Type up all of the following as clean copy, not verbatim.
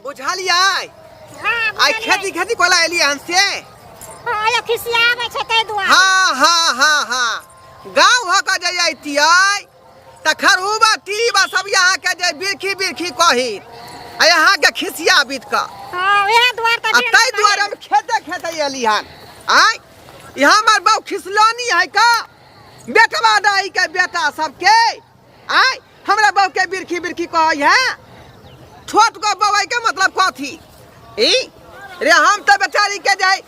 बुझलियै? हाँ। आइ बुझलियै। खेती खेती कोला एलियै हन से? हाँ, यो खिसियाबै छै ताहि दुआरे। हाँ हाँ हाँ हाँ, गाँव भऽ कऽ जे अइतियै तऽ खरहुबा टीबा सब अहाँके जे बिरखी बिरखी कही आ अहाँके खिसिया बीत कऽ। हाँ, उएह दुआरे तऽ आ भेल ताहि बाहर। दुआरे हम खेते खेते एली हन। आँय, ई हमर बहु खिसलौनी है का बेटवा दाई के बेटा सबके? आँय, हमरा बहु के बिरखी बिरखी कहै है, छोट को बउआई के मतलब कथी ई रे? हम तऽ बेचारी के जाय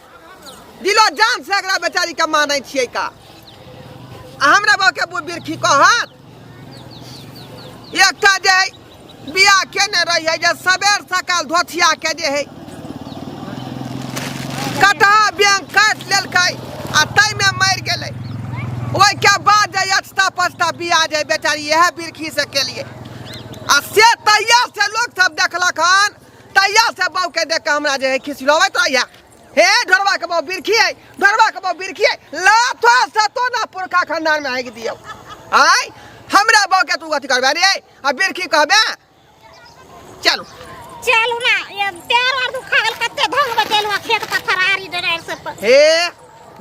दिलो जान से एकरा बेचारी के मानै छियै का, आ हमरा बहु के बिरखी कहत? एकटा जे है बियाह केने रही है जे सबेर सकाल धोथिया के जे है कटहा बैंक काटि लेलकै आ ताहिमे मरि गेलै। ओहिके बाद जे अछता पछता बियाह जे बेचारी इएह बिरखी से केलिए आ से तहिया से लोक सब देखलक हन, तहिया से बहू के देख के हमरा जे है खिसिलबैत रहैया, हे ढोरबा के बहू बिरखी है, ढोरबा के बहू बिरखी है। लाथो सतो ना पुरखा खानदान में हाँकि दियौ। आय, हमरा बहू के तू अथी करबे रे आ बिरखी कहबे? चलू। चलू ना, ये पैर आर दुखा गेल, कते धंग बचेलू आ खेत पत्थर आरी डरार सब पर। हे,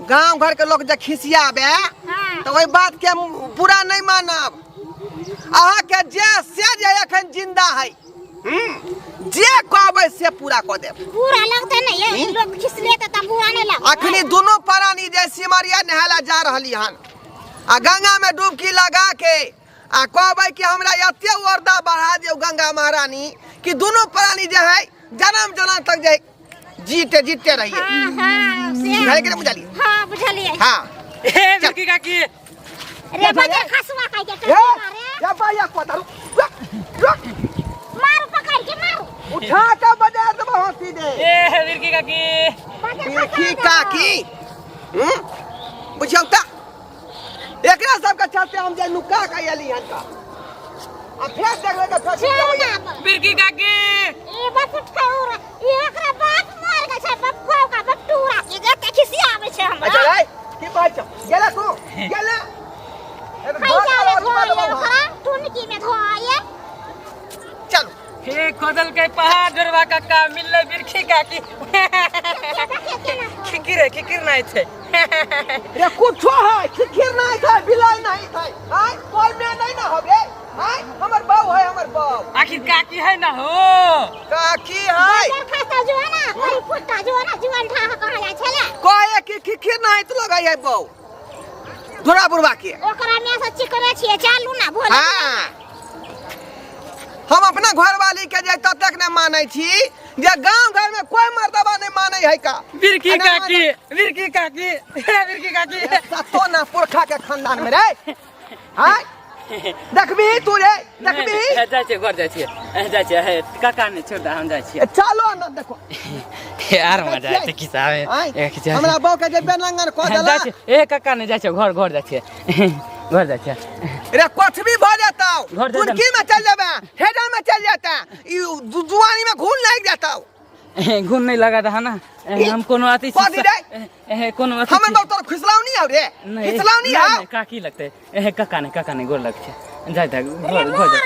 गांव घर के लोग जे खिसियाबे हाँ। तऽ ओहि बात के बुरा नहीं मानब। अहाँके जे से जे एखन जिंदा है, जे कहबै से पूरा कऽ देब। बुरा लगतै ने ये लोग खिसले तऽ बुरा नहीं लगतै। अखनी दुनू प्राणी जे सिमरिया नहाय जा रहली हन आ गंगा में डुबकी लगा के आ कहबै कि हमरा एते वर्दा बढ़ा दियौ गंगा महारानी कि दुनू प्राणी जे है जन्म जन्म तक जे जीते जीते रहिए। हाँ हाँ, से। बुझलियै कि नहि बुझलियै? हाँ, बुझलियै। हाँ। हे बिरकी काकी। रे बजे खसुआ खाइ के ए, रे। ए भैया को रुक रुक। मारू, पकड़ के मारू। उठा के बजा देबो हंसी दे। ए बिरकी काकी। बजे बिरखी खसुआ। काकी, बुझियौ तऽ एकरा सबके चलते हम जे नुका के एली हन का आ फेर देखबै तऽ फेर चल ना। बिरकी काकी। ए बस उठाओ, ई एकरा बाप मर गेल छै, बप्पा का बटूरा के जे खिसियाबै छै हमरा। अच्छा रे, की कहै छौ? गेला तू गेला। खाइ जावे धोए ओकरा टुनकी में धोए। चलू। हे खोदल के पहाड़ ढोरबा काका मिलले बिरखी काकी। खिकिर है, खिकिर नहीं थे। रे कुछो है, खिखिर नहीं थे, बिलाई नहीं थे। आय कोई में नहीं ना होबे। आय हमर बाऊ है, हमर बाऊ। आखिर काकी है ना हो? काकी है। बजर खस्ता जो है ना, कोई पुट्टा जो है ना, जुअन ढाह कहाँ जाइ छले। कहे कि खिखिर नहीं तो लगै है बाऊ धोरा बुढ़वा के। ओकरा में से चिकने छियै, चालू ना भोले। हाँ, हम अपना घरवाली के जे ततेक नहि मानै छी जे गांव घर में कोई मर्दबा नहीं मानै है का। बिरकी अरे काकी, बिरकी काकी, हे बिरकी काकी। सतो ना पुरखा के खानदान में रे। हाय, देखबी तू रे, देखबी? जाइ छियै घर, जाइ छियै, जाइ छियै। हे काका नहि छोड़ दे, हम जाइ छियै। चलो ना, देखो। यार मजा आयत खिसावे। आय, ए खिसा। हमरा बहू के जे बेलंगन कऽ जाइ देला। छियै। ए काका, नहि जाइ छियै घर, घर जाइ छियै, घर जाइ छियै। रे कुछ भी भऽ जेतौ, घर जेतै। तुर्की में चल जेबे, हेजा में चल जेता, ई जुआनी में घून लागि जेतौ। घून नहीं लगा था ना हम कोनो अथी कथी रे? कोनो अथी हमर बाप तोर खिसलावनी हौ रे? नहीं खिसलावनी नहीं, हौ? नहीं, काकी लगते। ए काका नहीं, काका नहीं, गोर लग छै, जाय दे घर, घर जाय।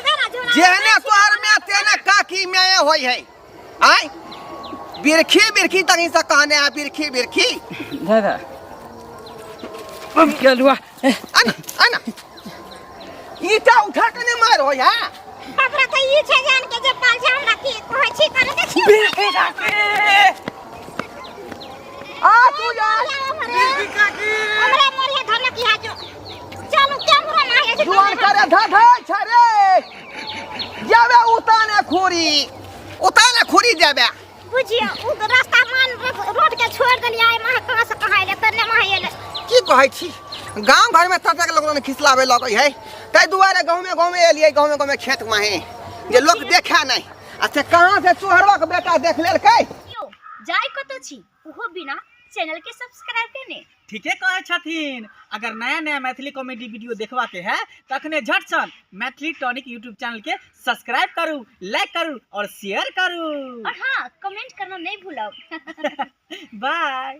जेहने तोहर में तेने काकी में होय है। आय, बिरखी बिरखी तही से कहने है, बिरखी बिरखी। जाय दे, चलुआ। आना आना, ईटा उठा के नहीं मार होय है। हमरा तऽ ई छै जान के जे पाल छै, हमरा की कहै छी, कने के छी। बिरकी काकी। आ तू जा। बिरकी काकी। हमरा मोरिया धमक इहा जो, चलू केम्हरो ना है। जुआन करे धा धा छै रे, जाबे उताने खोरी, उताने खोरी जाबे। बुझियो, उ तऽ रास्ता मान रोड के छोड़ देलियै, आइ माह कहाँ से कहाँ एलै, तने माह एलै। की कहै छी, गाँव घरमे ततेक लोक ने खिसलाबै लगै है, ताहि दुआरे गाँवमे गाँवमे एलियै, गाँवमे गाँवमे खेत माहे जे लोक देखै नहि, आ से कहाँ से चोहरबाक बेटा देख लेलकै। यौ, जाय कतऽ छी ओहो बिना चैनल के सब्सक्राइब केने? ठीके कहै छथिन। अगर नया नया मैथिली कॉमेडी वीडियो देखबा के है तखने झटसन मैथिली टॉनिक यूट्यूब चैनल के सब्सक्राइब करू, लाइक करू और शेयर करू। और हाँ, कमेंट करना नहीं भूलब। बाय।